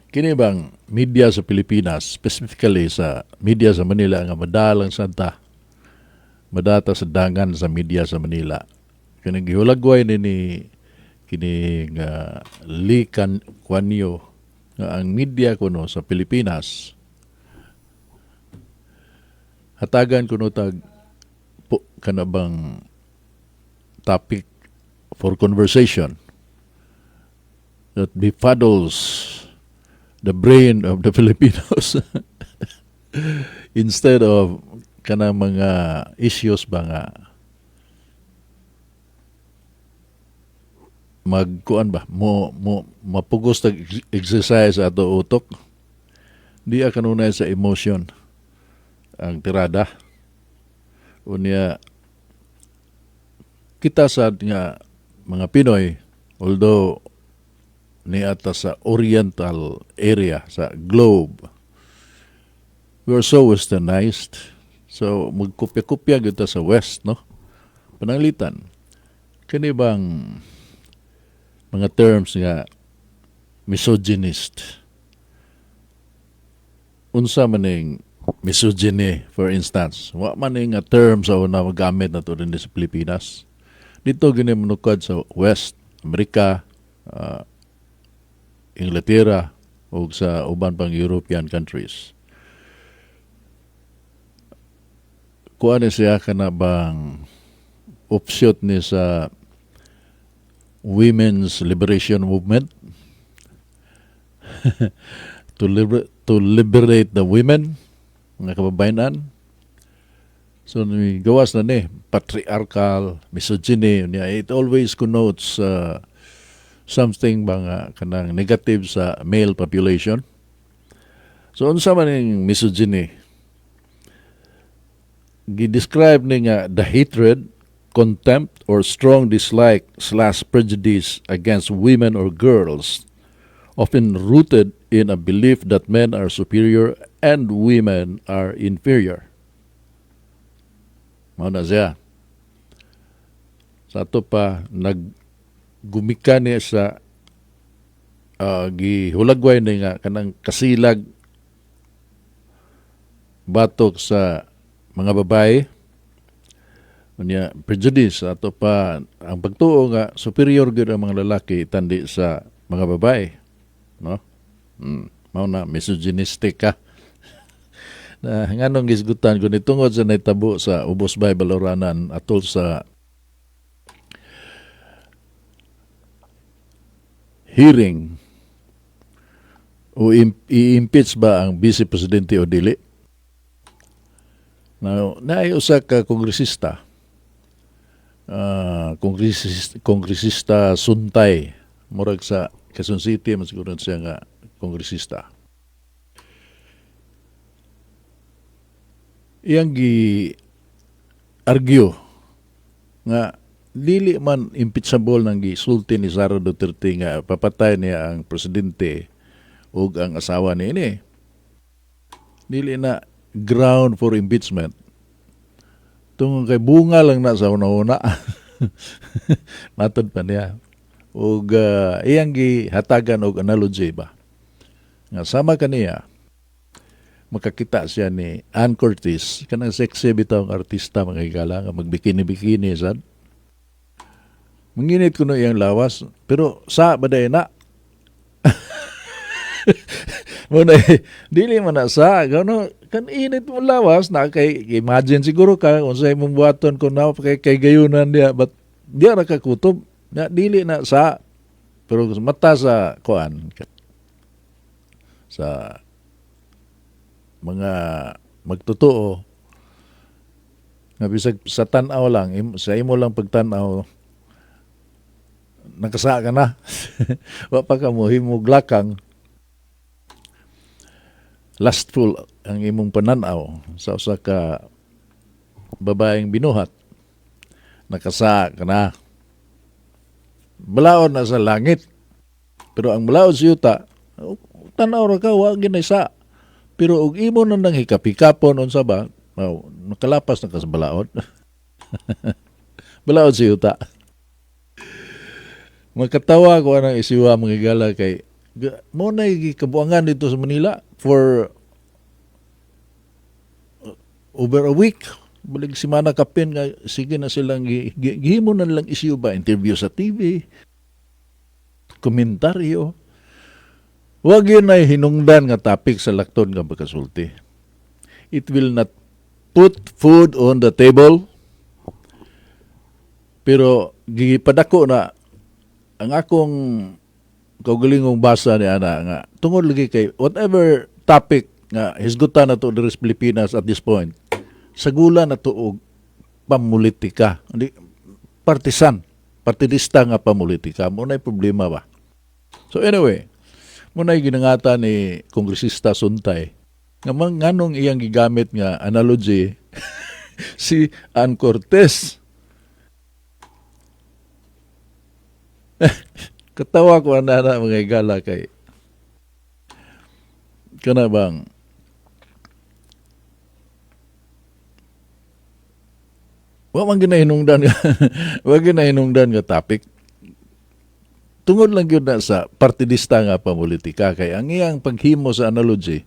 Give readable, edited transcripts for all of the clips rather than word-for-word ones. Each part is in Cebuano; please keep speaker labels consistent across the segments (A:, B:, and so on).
A: Kini bang media sa Pilipinas, specifically sa media sa Manila nga madalang santa madata sa dangan sa media sa Manila. Kini gihulagway ni kini nga Lee Kuan Yew nga ang media kuno sa Pilipinas hatagan kuno tag po, kana bang topic for conversation that befuddles the brain of the Filipinos instead of kanang mga issues ba nga magkuan ba mo mapugos tag exercise ato utok, di kanunay sa emotion ang tirada. Unya kita sad nga mga Pinoy, although niata sa oriental area sa globe, we are so westernized, so magkopya-kopya gyud ta sa West, no? Pananglitan kini bang mga terms nga misogynist, unsa man ning misogyny, for instance? Wa man ning nga term sa una magamit na to din sa Pilipinas. Dito gini manukad sa West, Amerika, Inglaterra ug sa uban pang European countries. Kuan ni siya kana bang offshoot ni sa Women's Liberation Movement to liberate the women, mga kababayenan. So ni gawas na ni patriarchal misogyny niya, it always connotes something ba nga kanang negative sa male population. So unsa man ning misogyny? Gi-describe ni nga the hatred, contempt or strong dislike/prejudice against women or girls, often rooted in a belief that men are superior and women are inferior. Mao na siya. Sa ato pa, naggumika ni sa gihulagway ni nga kanang kasilag batok sa mga babae. Unya prejudice ato pa ang pagtuo nga superior gyud ang mga lalaki tandi sa mga babae, no? Mao na misogynistic ka. Na nganong gisgutan ko ni tungod sa nahitabo sa Ubos Bay Baloranan atol sa hearing o i-impeach ba ang Vice Presidente o dili. Now, naay usa ka kongresista, kongresista Suntay, murag sa Quezon City man siguro siya nga kongresista. Iyang gi-argue nga dili man impeachable nang gisulti ni Sara Duterte nga papatay niya ang presidente ug ang asawa niini. Dili na ground for impeachment. Tungod kay bunga lang na sa una-una. Matod pa niya. Ug iyang gihatagan og analogy ba. Nga sama kaniya, makakita siya ni Ann Curtis, kanang sexy bitaw ang artista, mga higala, nga magbikini-bikini sad. Manginit kuno iyang lawas, pero sa baday na. Mo na, dili man na sa, gano, kan init mo lawas, na kay, imagine siguro ka, kung sa imong buhaton, kung na, kay gayunan diya, but diya ra ka kutob, na, dili na sa, pero mata sa, kuan, sa mga magtotoo, nga bisag sa tan-aw lang, sa imo lang pagtan-aw, nakasa ka na. Wa pa ka mo himog lakang, lustful ang imong pananaw sa usa ka babaeng binuhat, nakasa ka na. Balaod na sa langit, pero ang balaod sa yuta, tanaw ra ka, wa ginay sa. Pero og imo na nang hikap-hikapon unsa ba, oh, nakalapas na ka sa balaod. Balaod sa yuta. Makatawa ko anang isiwa, mga higala, kay Mao na gikabuangan dito sa Manila for over a week. Balig simana kapin nga sige na silang gihimo na nilang issue ba, interview sa TV, komentaryo. Wag yun ay hinungdan nga topic sa lakton nga pagkasulti. It will not put food on the table. Pero gipadako na ang akong kaugalingong basa ni ana nga tungod lagi kay whatever topic nga hisgutan na to diri sa Pilipinas at this point, sagula na to og pamulitika. Hindi partisan, partidista nga pamulitika mo na problema ba. So anyway, mao na ginangata ni Kongresista Suntay nga nganong iyang gigamit nga analogy si Ann Cortez. Katawa ko ana na, mga higala, kay kana bang wa ginahinungdan nga topic tungod lang gyud na sa partidista nga pamulitika, kay ang iyang paghimo sa analogy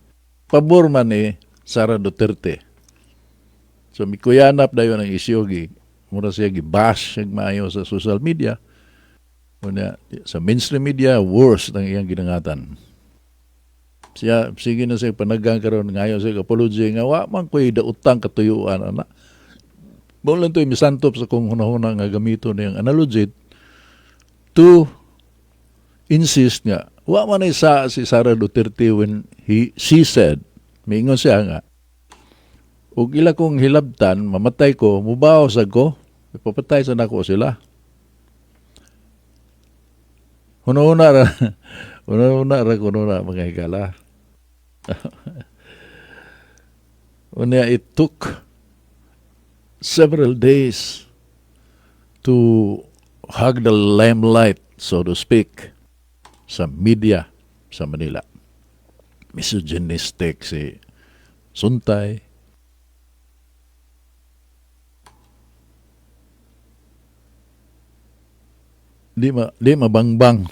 A: pabor man ni Sara Duterte. So mikuyanap dayon ang isyu, gi mura siya gibash siya maayo sa social media. Unya, sa mainstream media, worse ang iyang ginangatan. Siya, sige na siya panagang karon, ngayo siya apology nga wa man ko'y dautang katuyuan ana. Mao lang to'y misantop sa kong hunahuna nga gamito niyang analogy to insist nga wa man ay sa si Sara Duterte when she said, miingon siya nga ug ila kong hilabtan mamatay ko, mubaw sa ko, ipapatay sa nako sila. Hunahuna ra, hunahuna ra kuno na, mga higala. Unya, it took several days to hug the limelight, so to speak, sa media sa Manila. Misogynistic si Suntay. Di mabangbang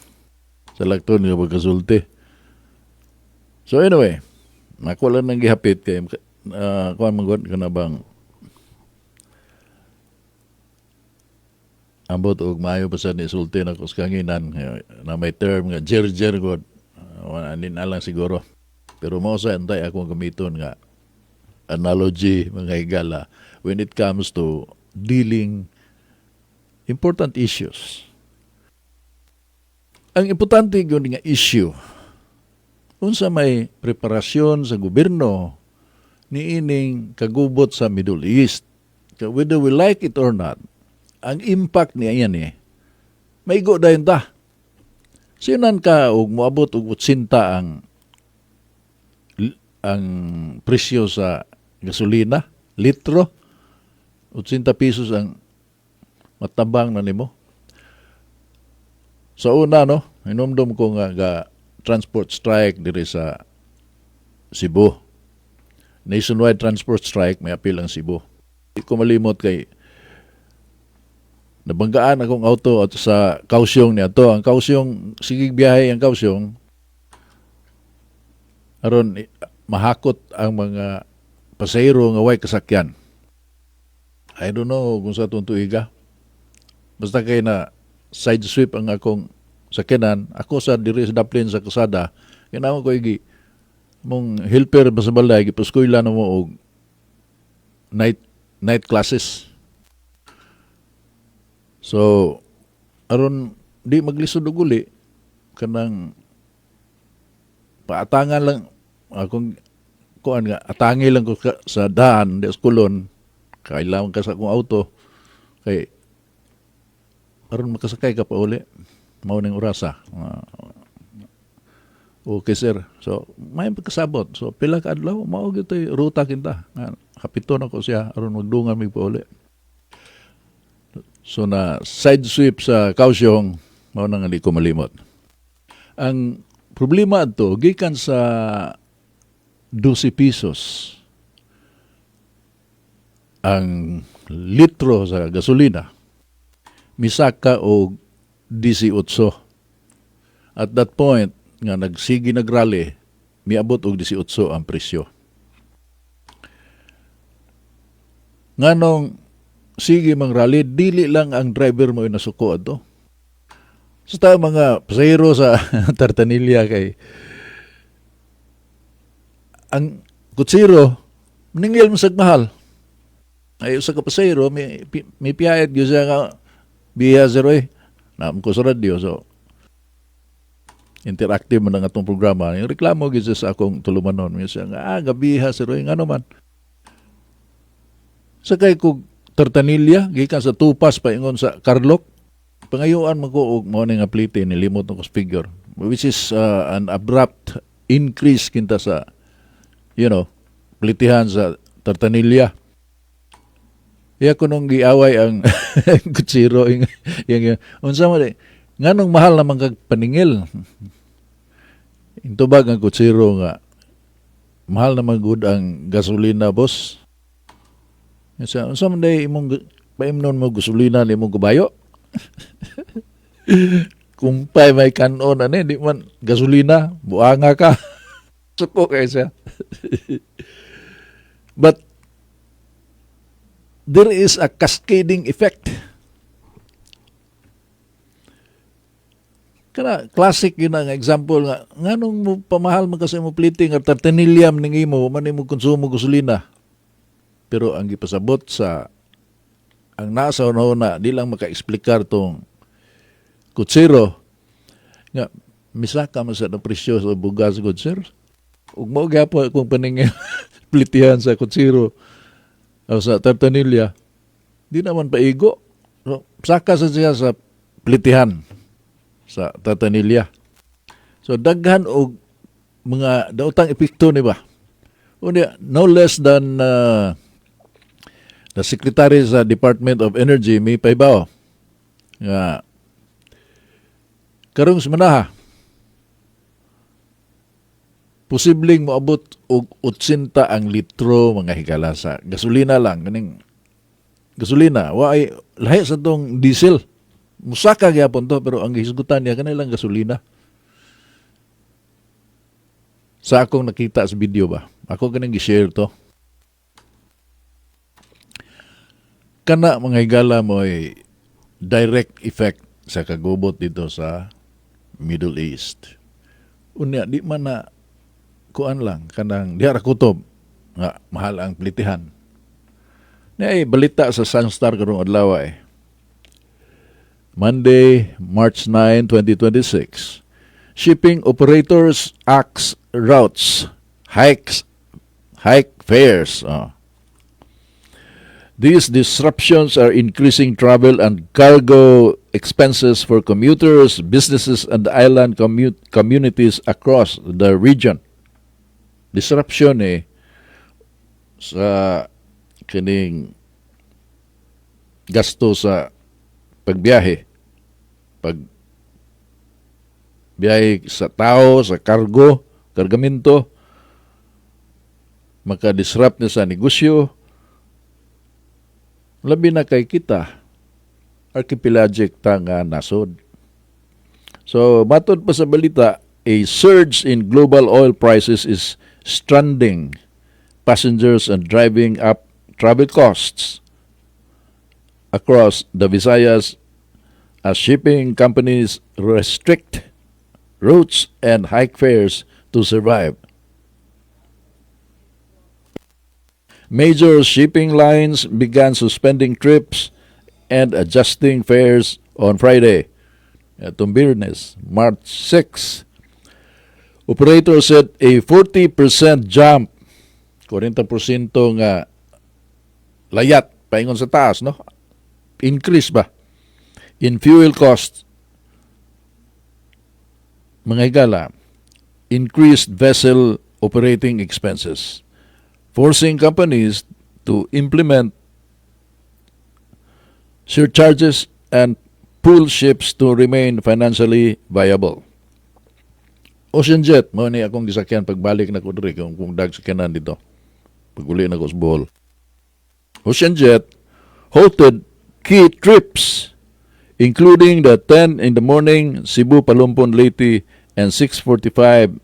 A: sa lakton nga pagkasulti. So anyway, nakuha lang nang gihapit kay kuan man gud kana bang ambot og maayo pa sa ni sulti nako sa kanginan na may term nga jer-jer god. Wala na lang siguro. Pero mao sa antay akong gamiton nga analogy, mga higala, when it comes to dealing important issues. Ang importante gyud nga issue, unsa may preparasyon sa gobyerno niining kagubot sa Middle East. Whether we like it or not, ang impact niya yan eh, maigo dayon ta. Sinan ka og moabot og 80 ang presyo sa gasolina, litro, 80 pesos ang matabang na nimo. Sa una, no, hinumdum ko nga ga transport strike diri sa Cebu. Nationwide transport strike, may apil ang Cebu. Di ko malimot kay nabanggaan akong auto at sa Kaohsiung niya to. Ang Kaohsiung, sige biyahe ang Kaohsiung, aron mahakot ang mga pasahero nga way kasakyan. I don't know kung sa atong tuiga. Basta kay na side sweep ang akong sakyanan, ako sa diri sa daplin sa kasada, kinahanglan ko igi mong helper ba sa balay, gipaskwela na mo og night classes. So aron di maglisod og uli, kanang paatangan lang akong kuan nga atangi lang ko sa daan di sa kulon, kailangan ka sa akong auto kay aron makasakay ka pa uli mao ning orasa. Okay sir, so may pagkasabot, so pila ka adlaw mao gyud toy ruta kinta. Kapiton ako siya aron magdungan mig pauli. So na side sweep sa Kaohsiung, mao na nga di ko malimot. Ang problema adto gikan sa 12 pesos ang litro sa gasolina, misaka og 18. At that point, nga nagsigi nagrally, miabot og 18 ang presyo. Nganong sige mang rally, dili lang ang driver mo nasuko adto. Sa ta mga pasahero sa Tartanilla kay ang kutsero maningil man sag mahal. Ay usa ka pasahero may piyayat gyud siya nga biya sir oy. Naam ko sa radyo, so interactive man ang atong programa. Yung reklamo gyud siya sa akong tulumanon. May siya nga, gabiha sir oy, ngano man. Sakay ko Tartanilla, gikan sa Tupas paingon sa Carlock. Pangayuan man ko og mao ni nga plite, nilimot na ko sa figure, which is an abrupt increase kinta sa plitihan sa Tartanilla. Iya ko nung giaway ang kutsiro yung unsa man di nganong mahal naman kag paningil. Intubag ang kutsiro nga mahal naman gud ang gasolina, boss. Unsa unsa man day imong paimnon mo gasolina ni imong kabayo? Kumpay may kanon ani di man gasolina, buanga ka. Suko kay siya. But there is a cascading effect. Kana classic yun ang example nga nganong mo pamahal man kasi mo plite nga tartanilyam ning imo man imo konsumo gasolina. Pero ang gipasabot sa ang nasa una di lang maka-eksplikar tong kutsero nga misaka man sa presyo sa bugas good sir. Ug mao gyapon akong paningil plitihan sa kutsero o sa tartanilya, di naman paigo. So, saka sa siya sa plitihan sa tartanilya. So daghan og mga daotang epekto ni ba. Unya, no less than the Secretary sa Department of Energy may pahibaw nga karong semanaha posibleng moabot og 80 ang litro, mga higala, sa gasolina lang, kaning gasolina, wa ay lahi sa tong diesel. Musaka gyapon to, pero ang gihisgutan niya kanilang gasolina. Sa akong nakita sa video ba, ako kaning gi-share to. Kana, mga higala, mo ay direct effect sa kagubot dito sa Middle East. Unya di man na kuan lang kanang diha ra kutob nga mahal ang plitihan. Ni ay balita sa Sunstar karong adlaw eh. Monday, March 9, 2026. Shipping operators axe routes, hike fares. Oh. These disruptions are increasing travel and cargo expenses for commuters, businesses, and island communities across the region. Disruption eh sa kining gasto sa pagbiyahe. Pag biyahe sa tao, sa cargo, kargamento, maka-disrupt na sa negosyo, labi na kay kita, archipelagic ta nga nasod. So, matod pa sa balita, a surge in global oil prices is stranding passengers and driving up travel costs across the Visayas as shipping companies restrict routes and hike fares to survive. Major shipping lines began suspending trips and adjusting fares on Friday. Atong Biyernes, March 6. Operators said a 40% jump, 40% nga layat, paingon sa taas, no? Increase ba? In fuel costs, mga higala, increased vessel operating expenses, forcing companies to implement surcharges and pool ships to remain financially viable. Ocean Jet, mao ni akong gisakyan pagbalik na ko diri kung dag sakyanan dito. Paguli na ko sa Bohol. Ocean Jet halted key trips including the 10 in the morning Cebu Palumpon Leyte and 6:45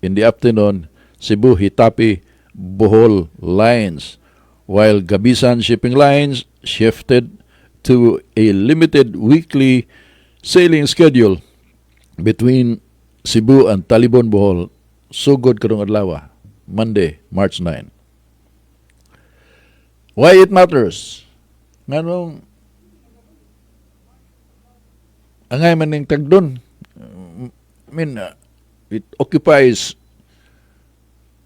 A: in the afternoon Cebu Hitapi Bohol lines, while Gabisan Shipping Lines shifted to a limited weekly sailing schedule between Cebu and Talibon, Bohol, sugod karong adlaw, Monday, March 9. Why it matters? Nganong angay man ning tagdon? I mean, it occupies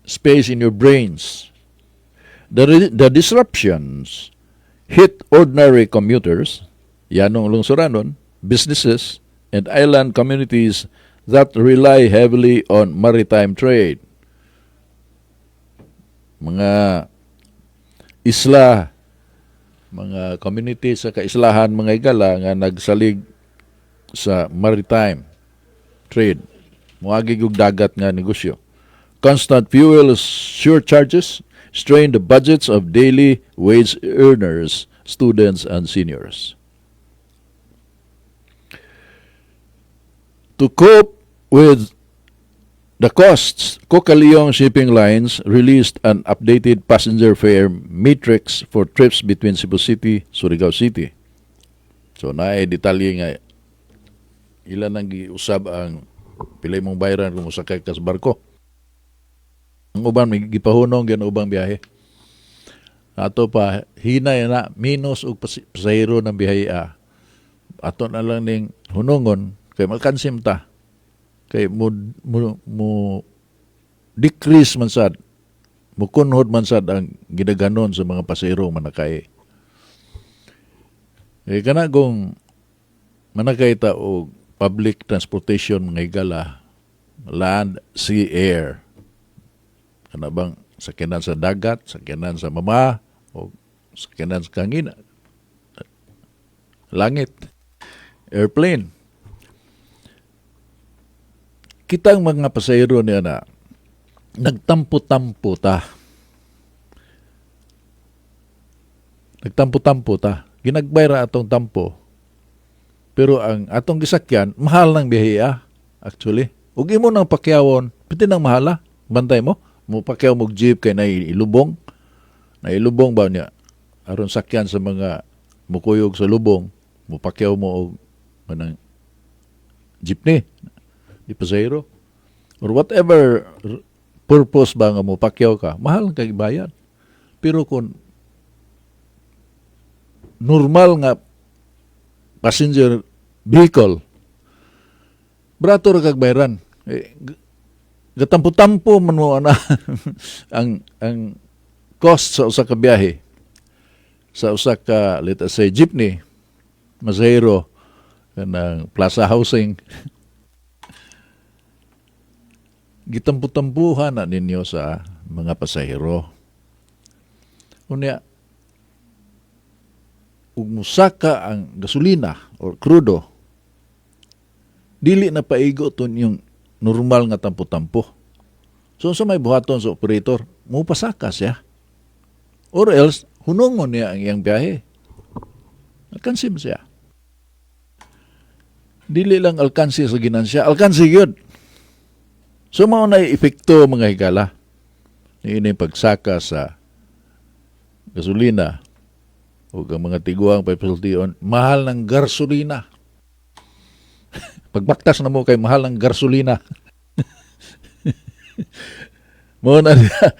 A: space in your brains. The disruptions hit ordinary commuters, yanong lungsuranon, businesses, and island communities that rely heavily on maritime trade. Mga isla, mga community sa kaislahan, mga higala nga nagsalig sa maritime trade. Muagi og dagat nga negosyo. Constant fuel surcharges strain the budgets of daily wage earners, students, and seniors. To cope with the costs, Cokaliong Shipping Lines released an updated passenger fare matrix for trips between Cebu City, Surigao City. So naay detalye nga ilan ang giusab ang pila mong bayaran kung mosakay ka sa barko. Ang uban may gipahunong gyud ang ubang biyahe. Ato pa hinay na minus og pasahero ng biyahe ah. Ato na lang ning hunungon kay makansim ta. Kay mo decrease man sad, mukunhod man sad ang gidaghanon sa mga pasahero manakay. Eh kana kung manakay ta og public transportation, mga higala, land, sea, air. Kana bang sakyanan sa dagat, sakyanan sa mama, o sakyanan sa kangina, langit, airplane. Kitang mga pasahero niya na nagtampo-tampo ta. Nagtampo-tampo ta. Ginagbay ra atong tampo. Pero ang atong gisakyan, mahal ng biyahe ah, actually. Ug imo nang pakyawon, piti nang mahala. Bantay mo, mo pakyaw mo jeep kay nailubong. Nailubong ba niya? Aron sakyan sa mga mukuyog sa lubong, mo pakyaw mo og manang jeepney, di pasahero. Or whatever purpose ba nga mo pakyaw ka, mahal kay bayad. Pero kung normal nga passenger vehicle, brato ra kag bayaran. Eh, gatampo-tampo man mo ana ang cost sa usa ka biyahe sa usa ka, let us say, jeepney, masahero, kanang Plaza Housing. Gitampo-tampuhan na ninyo sa mga pasahero. Unya ug musaka ang gasolina or krudo, dili na paigo to yung normal nga tampo-tampo. So sa may buhaton sa operator, mupasaka siya. Or else, hunongon niya ang iyang biyahe. Alkansi siya. Dili lang alkansi sa ginansya, alkansi gyud. So mao na epekto, mga higala, ini pagsaka sa gasolina o ang mga tiguang pagpasultion, mahal ng gasolina. Pagbaktas na mo kay mahal ng gasolina. Mo na siya.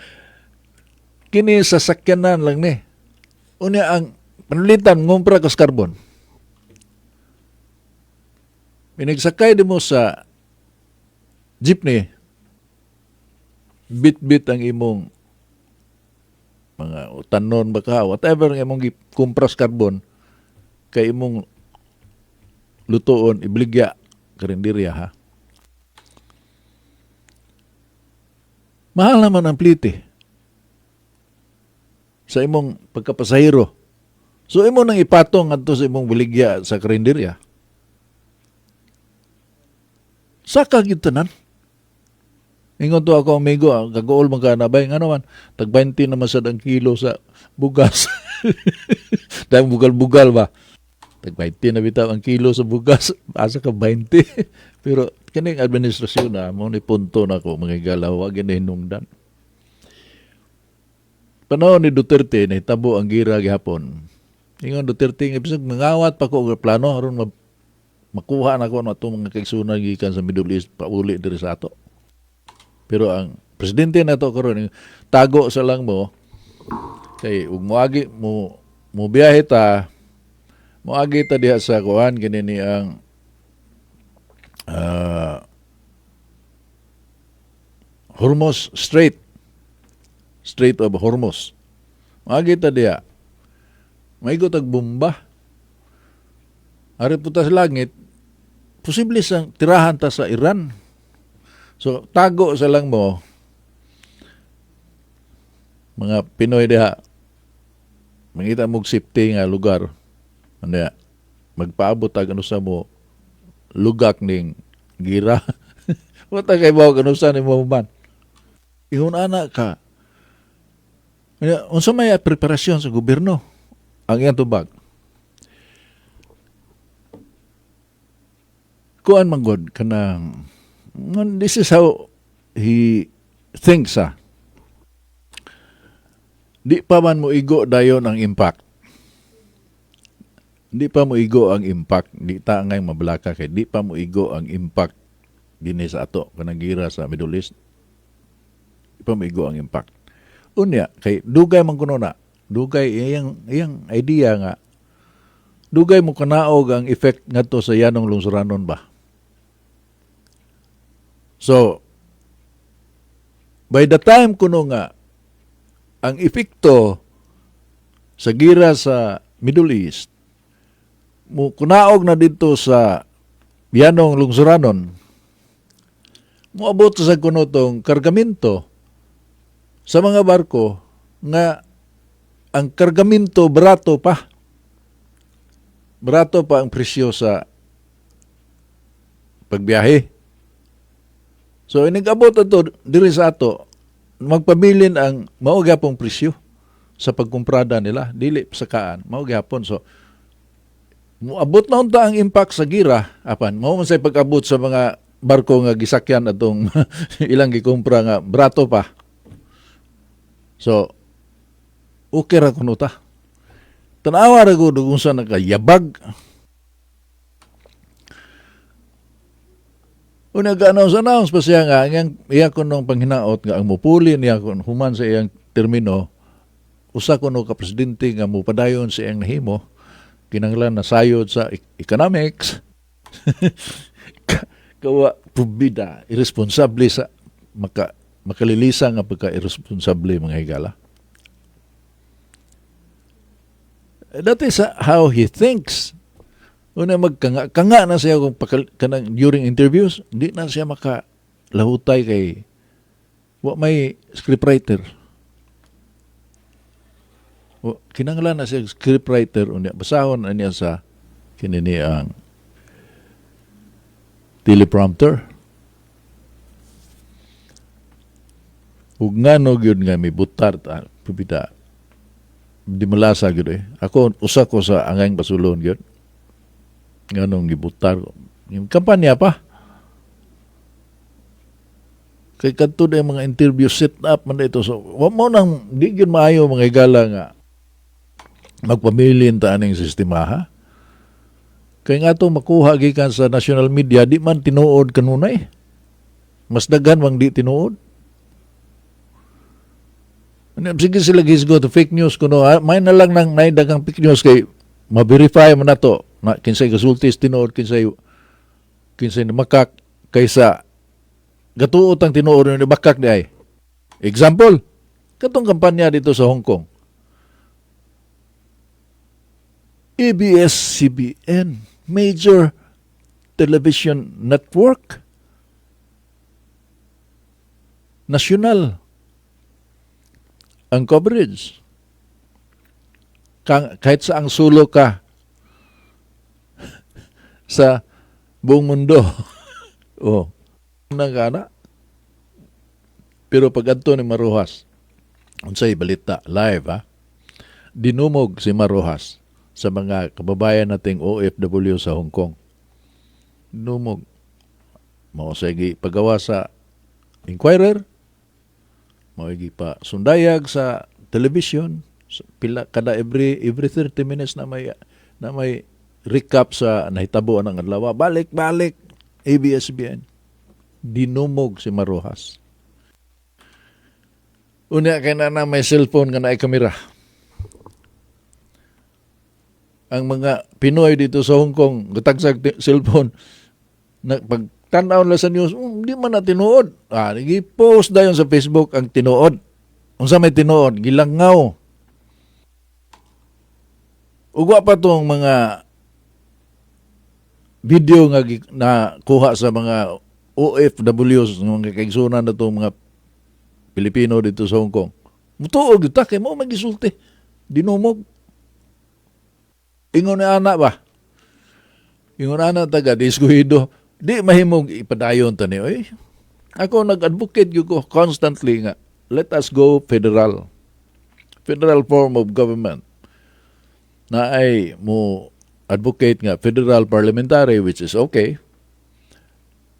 A: Kini sasakyanan lang ni. Unya ang panulitan, ngumpra kas carbon. Pinagsakay di mo sa jeepney, bit-bit ang imong mga utanon ba ka, whatever ang imong gikumpras carbon, kay imong lutoon, ibligya, karinderya ha. Mahal naman ang plite sa imong pagkapasahero. So imo nang ipatong ngadto sa imong buligya sa karinderya. Saka gyud tanan. Ingon to ako amigo, ang kaguol man ka na bay, ngano man, tag 20 naman sad ang kilo sa bugas. Dahil bugal-bugal ba? Tag 20 na bitaw ang kilo sa bugas, asa ka 20. Pero Kining administrasyon na mo ni punto na ko, mga higala, wa ginahinungdan. Panahon ni Duterte, nahitabo ang gira gihapon. Ingon Duterte nga bisag mangawat pa ko og plano aron makuha na ko na atong mga kaigsuonan gikan sa Middle East pauli diri sa ato. Pero ang presidente nato karon, tago sa lang mo kay ug moagi mo mo biyahe ta, moagi ta diha sa kuan kini ni ang Hormuz Strait, Strait of Hormuz. Moagi ta diha, maigo tag bomba. Ari po ta sa langit, posible sang tirahan ta sa Iran. So tago sa lang mo mga Pinoy diha, mangita mog safety nga lugar. Ano, magpaabot tag ano sa mo lugak ning gira. Wa ta kay bawo kanu sa nimo man. Ingon ana ka. Kaya, unsa may preparasyon sa gobyerno? Ang iyang tubag, kuan man god kanang, this is how he thinks, ah. Di pa man mo igo dayon ang impact. Di pa mo igo ang impact, di ta ngay mabalaka kay di pa mo igo ang impact dinhi sa ato kanang gira sa Middle East. Di pa mo igo ang impact. Unya kay dugay man kuno na. Dugay iyang idea nga dugay mo kanaog ang effect ngadto sa yanong lungsuranon ba. So by the time kuno nga ang epekto sa gira sa Middle East mo kunaog na dito sa yanong lungsuranon, moabot sa kuno tong kargamento sa mga barko nga ang kargamento barato pa, barato pa ang presyo sa pagbiyahe. So inig abot ato diri sa ato, magpabilin ang mao gyapong presyo sa pagkumprada nila, dili sa kaan, mao gyapon. So moabot na unta ang impact sa gira, apan mao man say pag-abot sa mga barko nga gisakyan atong ilang gikumpra nga brato pa. So okay ra kuno ta. Tanawa ra gud kung sa nakayabag. Una ga-announce announce pa siya nga ang iya kunong panghinaot nga ang mupuli niya kun human sa iyang termino, usa kuno ka presidente nga mopadayon sa iyang nahimo, kinahanglan na sayod sa economics. Kawa pubida irresponsable sa makalilisa nga pagka-irresponsable, mga higala. That is how he thinks. Una magkanga kanga na siya kung kanang during interviews, di na siya makalahutay kay wa may scriptwriter. O, kinahanglan na siya scriptwriter, unya basahon na niya sa kinini ang teleprompter. Ug ngano gyud nga mibutar ta pipita di malasa gyud eh. Ako usa ko sa angayng basulon gyud. Nganong gibutar yung kampanya pa. Kay kadto na yung mga interview set up man ito. So, wa mo nang di gyud maayo, mga higala, nga magpamilin ta aning sistema, ha. Kay nga to makuha gikan sa national media, di man tinuod kanunay. Mas daghan mang di tinuod. Ano, sige sila gisgo to fake news kuno, ha? May na lang nang nay daghang fake news kay ma-verify man nato na kinsay gasulti tinuod, kinsay makak kaysa gatuot ang tinuod ni bakak di ay. Example, katong kampanya dito sa Hong Kong. ABS-CBN, major television network, national ang coverage. Kahit sa ang sulo ka sa buong mundo. Oh, nang kana. Pero pag adto ni Mar Roxas, unsay balita live, ha? Dinumog si Mar Roxas sa mga kababayan nating OFW sa Hong Kong. Dinumog. Mao sa pagawa sa Inquirer, mao pa sundayag sa television, pila kada every 30 minutes na may recap sa nahitabo ang adlaw. Balik balik ABS-CBN. Dinumog si Mar Roxas. Unya kay na may cellphone nga naay kamera. Ang mga Pinoy dito sa Hong Kong, gatagsag cellphone, na pag tan-aw nila sa news, di man na tinuod." Ah, gi-post dayon sa Facebook ang tinuod. Unsa may tinuod? Gilangaw. Ug wa pa tong mga video nga na kuha sa mga OFWs, mga kaigsunan na itong mga Pilipino dito sa Hong Kong. Mutuo gyud ta kay mao magisulti. Dinumog. Ingon na ana ba? Ingon ana taga diskuhido. Di mahimong ipadayon ta ni oy. Ako, nag-advocate gyud ko constantly nga let us go federal. Federal form of government. Na ay mo advocate nga federal parliamentary, which is okay.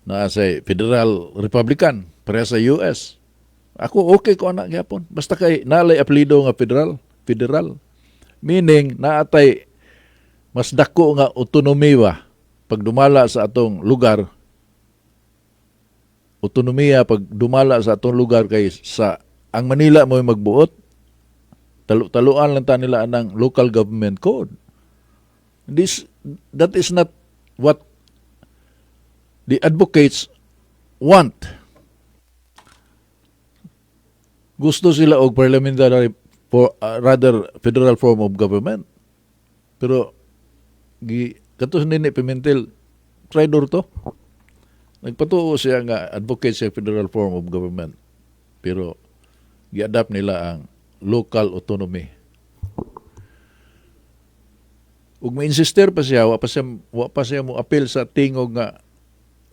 A: Na say federal republican pareha sa US. Ako, okay ko ana gyapon. Basta kay nalay apelyido nga federal, federal. Meaning naatay mas dako nga autonomy ba pagdumala sa atong lugar, autonomiya pag dumala sa atong lugar kay sa ang Manila mo magbuot, talu-taluan lang ta nila anang local government code. This That is not what the advocates want. Gusto sila og parliamentary for rather federal form of government, pero gi kato ni Pimentel, traidor to. Nagpatuo siya nga advocate sa federal form of government, pero gi-adapt nila ang local autonomy. Ug ma-insister pa siya, wa pa siya mo appeal sa tingog nga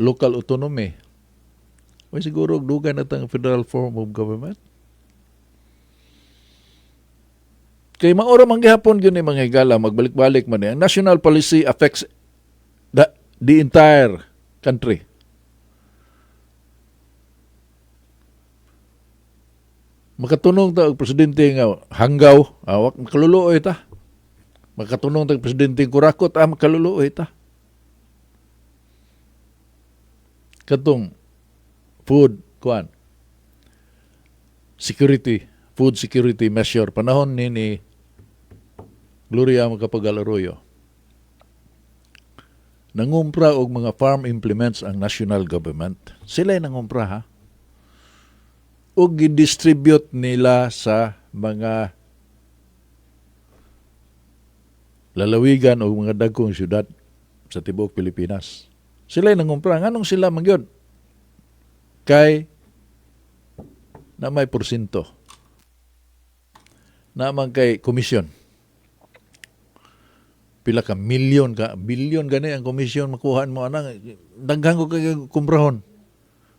A: local autonomy. Way siguro og dugay na tang federal form of government. Kay maura man gihapon gyud ni, mga higala, magbalik-balik man ni. Ang national policy affects the entire country. Makatunong ta og presidente nga hanggaw, awak makaluluoy ta. Makatunong ta og presidente kurakot, makaluluoy ta. Katong food kuan security, food security measure panahon ni Gloria Macapagal Arroyo. Nangumpra og mga farm implements ang national government. Sila nangumpra ha. Ug gi-distribute nila sa mga lalawigan o mga dagkong syudad sa tibuok Pilipinas. Sila nangumpra. Nganong sila man gyud? Kay na may porsinto. Na man kay komisyon. Pila ka milyon ka, bilyon gani ang komisyon makuhaan mo anang daghan ko kay kumprahon.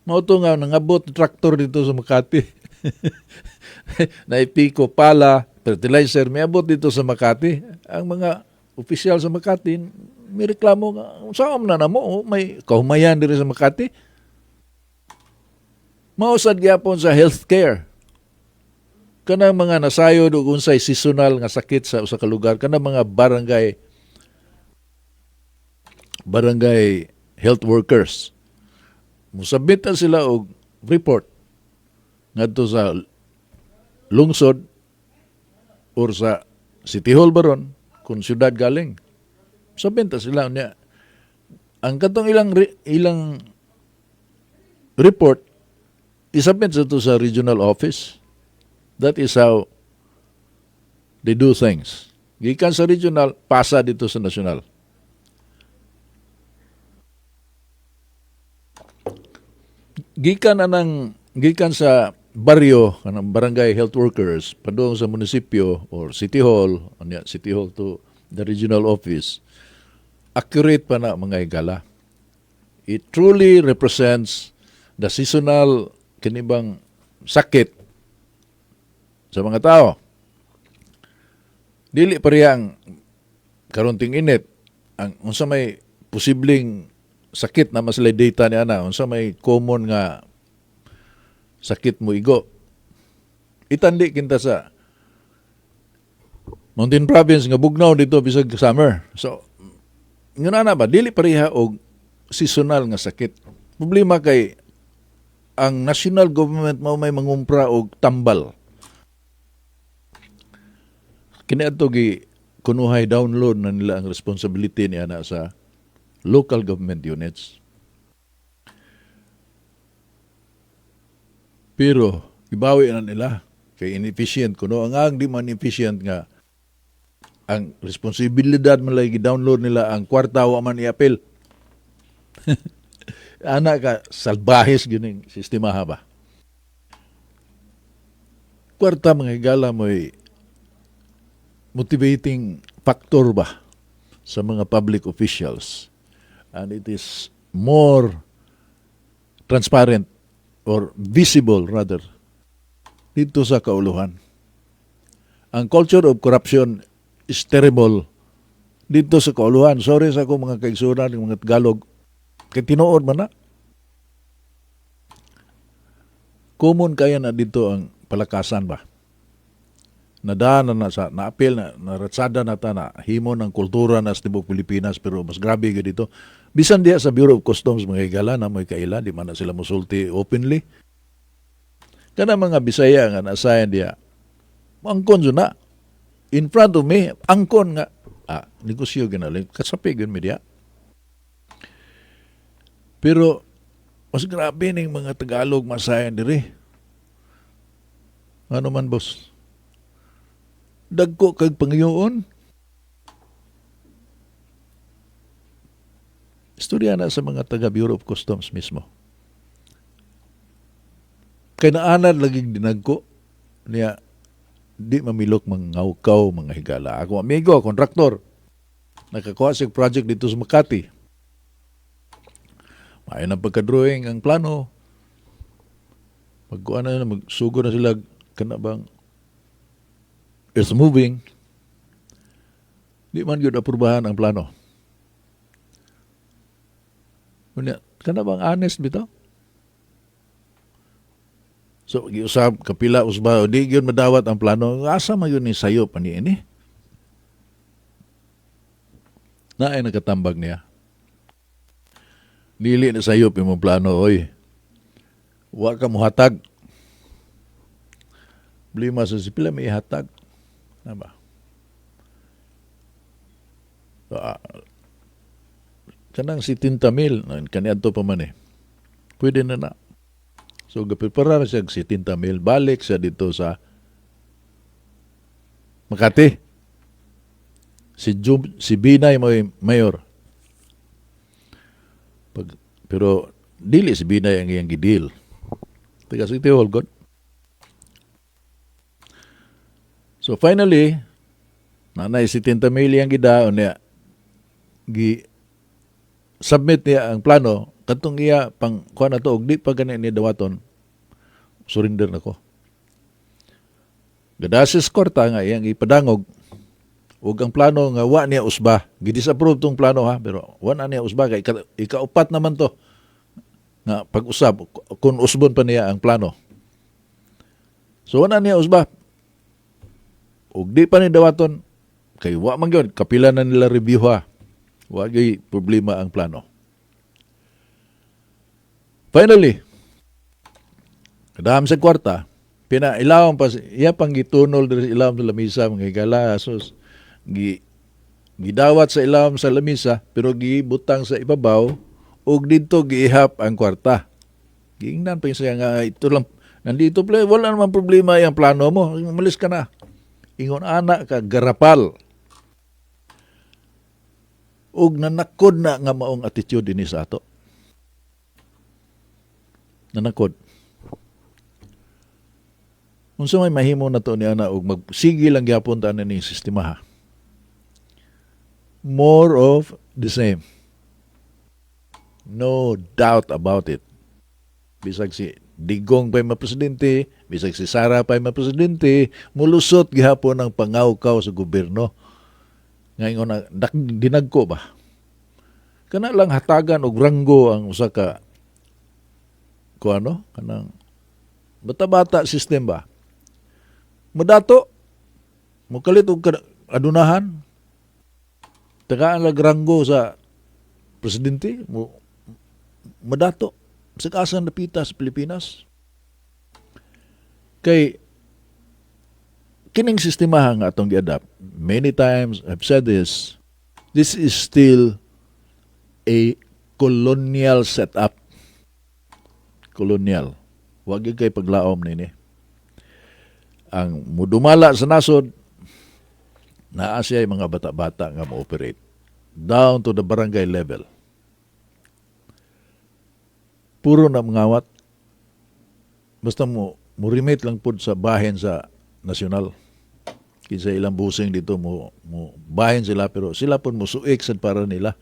A: Mao to nga nangabot traktor dito sa Makati. Naipiko pala, fertilizer, miabot dito sa Makati. Ang mga opisyal sa Makati may reklamo nga, "Saan na namo? Oh, may kahumayan diri sa Makati." Mao sad gyapon sa healthcare. Kanang mga nasayod og unsay seasonal nga sakit sa usa ka lugar, kanang mga barangay health workers. Musubmit na sila og report ngadto sa lungsod or sa City Hall baron kung syudad galing. Submit na sila niya. Ang katong ilang report isubmit sa to sa regional office. That is how they do things. Gikan sa regional, pasa dito sa national. Gikan sa baryo kanang barangay health workers padung sa munisipyo or city hall, unya city hall to the regional office, accurate pa na, mga higala. It truly represents the seasonal kinibang sakit sa mga tao. Dili pareha ang karon ting init, ang unsa may posibleng sakit na mas sila data ni ana, unsa may common nga sakit mo igo. Itandi kinta sa Mountain Province nga bugnaw dito bisag summer. So ngano na ba, dili pareha og seasonal nga sakit. Problema kay ang national government mao may mangumpra og tambal. Kini adto gi kunuhay download na nila ang responsibility ni ana sa local government units. Pero ibawi na nila kay inefficient kuno, ang di man efficient nga ang responsibilidad man lagi gi-download nila ang kwarta, wa man i-appeal. Ana ka salbahis gining sistema ha ba. Kwarta, mga higala, mo'y motivating factor ba sa mga public officials, and it is more transparent or visible rather dito sa kauluhan. Ang culture of corruption is terrible dito sa kauluhan. Sorry sa ako mga kaigsunan, mga Tagalog. Kay tinuod man na. Common kaya na dito ang palakasan ba? Nadaan na na sa naapil na naratsada na ta na himo ng kultura na sa tibuok Pilipinas, pero mas grabe gyud dito. Bisan diya sa Bureau of Customs, mga higala, na mo'y kaila, di man na sila musulti openly. Kana mga Bisaya nga naasayan diya, angkon jud na. In front of me, angkon nga negosyo ginali, kasapi gyud mi diya. Pero mas grabe ning mga Tagalog masayan diri. Ano man, boss? Dagko kag pangayoon. Istorya na sa mga taga Bureau of Customs mismo. Kay naanad laging dinagko niya, di mamilok mangawkaw, mga higala. Ako amigo, kontraktor. Nakakuha siya project dito sa Makati. Maayo na pagka-drawing ang plano. Magkuha na, magsugo na sila kana bang earth moving. Di man gyud aprubahan ang plano. Unya, kana bang honest bitaw? So, giusab, kapila, usba, di gyud madawat ang plano. Asa man yun ni sayo pa ni ini? Naay nakatambag niya. Dili na sayop imong plano, oy. Wa ka muhatag. Problema sa si pila may ihatag. Na ba? So, kanang si 70 mil, kaniadto pa man eh. Pwede na na. So, gapreparar siya og 70 mil. Balik siya dito sa Makati. Si Jum, si Binay mo mayor. Pero dili si Binay ang iyang gidil. Taga City Hall, God. So finally, nanay si 70 mil iyang gida, niya, gi submit niya ang plano, katong iya pang kuha na to, og di pa gani ni dawaton, surrender na ko. Gadasis korta nga iyang ipadangog, ug ang plano nga wa niya usba. Gi-disapprove tong plano ha, pero wa na niya usba kay ikaupat naman to nga pag-usab kung usbon pa niya ang plano. So wa na niya usba. Ug di pa ni dawaton kay wa man gyud kapila na nila review ha. Wa gyud problema ang plano. Finally, kadam sa kwarta, pinailawom pa iya pang gitunol diri sa ilawom sa lamisa, mga higala, sus, gidawat sa ilawom sa lamisa pero gibutang sa ibabaw ug didto giihap ang kwarta. Giingnan pa siya nga ito lang nandito play, wala naman problema yung plano mo, umalis ka na. Ingon ana ka garapal. Ug nanakod na nga maong attitude dinhi sa ato. Nanakod. Unsa may mahimo na to ni ana og magsige lang gyapon ta ni sistema ha. More of the same. No doubt about it. Bisag si Digong pa'y mapresidente, bisag si Sara pa'y mapresidente, mulusot gihapon ang pangawkaw sa gobyerno. Ngayon na, dinagko ba? Kana lang hatagan og ranggo ang usa ka kuano, kanang bata-bata system ba. Mudato, mukalit og adunahan, tagaan lag ranggo sa presidente, mo madato sa kasan napita sa Pilipinas. Kay kining sistema nga atong gi-adapt, many times I've said this, this is still a colonial setup. Colonial. Wag gyud kay paglaom nini. Ang mudumala sa nasod, naa siya mga bata-bata nga mo-operate down to the barangay level. Puro na mangawat. Basta mo remit lang pud sa bahin sa nasyonal. Kinsa ilang busing dito, mo bahin sila, pero sila pud mo suik sad para nila.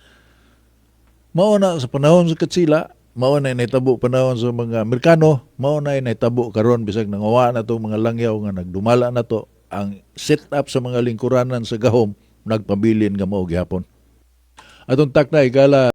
A: Mao na sa panahon sa Katsila, mao na nahitabo panahon sa mga Amerikano, mao na nahitabo karon bisag nangawa na to mga langyaw nga nagdumala na to ang set up sa mga lingkuranan sa gahom, nagpabilin nga mao gihapon. Atong takna, higala.